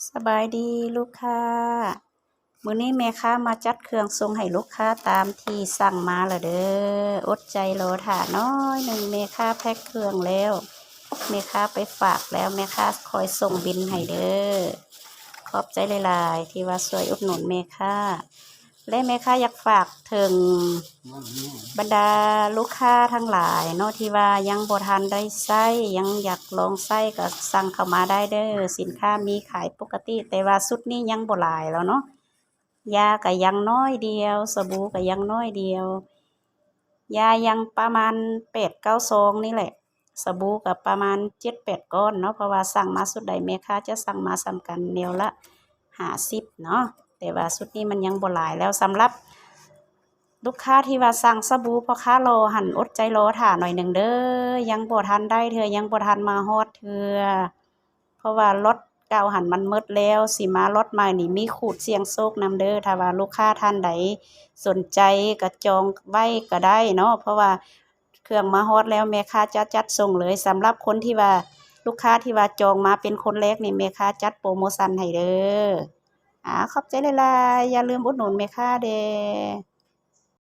ສະບາຍດີລູກຄ້າ ມື້ນີ້ແມ່ຄ້າມາຈັດເຄື່ອງສົ່ງໃຫ້ລູກຄ້າຕາມທີ່ສັ່ງມາລະເດີ. ອົດໃຈລໍຖ້າໜ້ອຍໜຶ່ງ ແມ່ຄ້າແພັກເຄື່ອງແລ້ວ ແມ່ຄ້າໄປຝາກແລ້ວ ແມ່ຄ້າຄອຍສົ່ງບິນໃຫ້ເດີ. ຂອບໃຈຫຼາຍໆ ທີ່ວ່າຊ່ວຍອຸດໜູນແມ່ຄ້າ ແລະ ແມ່ຄ້າຢາກຝາກເຖິງບັນດາລູກຄ້າທັງຫຼາຍເນາະ ທີ່ວ່າຍັງບໍ່ທັນໄດ້ໃຊ້ ຍັງຢາກລອງໃຊ້ກໍສັ່ງເຂົ້າມາໄດ້ເດີ. ສິນຄ້າມີຂາຍປົກກະຕິ ແຕ່ວ່າຊຸດນີ້ຍັງບໍ່ຫຼາຍແລ້ວເນາະ. ຢາກໍຍັງໜ້ອຍດຽວ ສະບູກໍຍັງໜ້ອຍດຽວ ຢາຍັງປະມານແປດເກົ້າຊອງນີ້ແຫຼະ ສະບູກໍປະມານເຈັດແປດກ້ອນເນາະ ເພາະວ່າສັ່ງມາຊຸດໃດແມ່ຄ້າຈະສັ່ງມາສ່ຳກັນແນວລະຫ້າສິບເນາະ ແຕ່ວ່າຊຸດນີ້ມັນຍັງບໍ່ຫຼາຍແລ້ວ. ສຳລັບລູກຄ້າທີ່ວ່າສັ່ງສະບູພໍ່ຄ້າລໍຫັ້ນ ອົດໃຈລໍຖ້າໜ້ອຍໜຶ່ງເດີ ຍັງບໍ່ທັນໄດ້ເທື່ອ ຍັງບໍ່ທັນມາຮອດເທື່ອ ເພາະວ່າລັອດເກົ່າຫັ້ນມັນໝົດແລ້ວ ຊິມາລັອດໃໝ່ນີ້ມີຂູດສ່ຽງໂຊກນຳເດີ. ຖ້າວ່າລູກຄ້າທ່ານໃດສົນໃຈກໍຈອງໄວ້ກໍໄດ້ເນາະ ເພາະວ່າເຄື່ອງມາຮອດແລ້ວ ແມ່ຄ້າຈະຈັດສົ່ງເລີຍ. ສຳລັບຄົນທີ່ວ່າ ລູກຄ້າທີ່ວ່າຈອງມາເປັນຄົນແລກນີ້ ແມ່ຄ້າຈັດໂປຣໂມຊັນໃຫ້ເດີ. ອາ ຂອບໃຈຫຼາຍໆ ຢ່າລືມອຸດໜູນແມ່ຄ້າແດ່.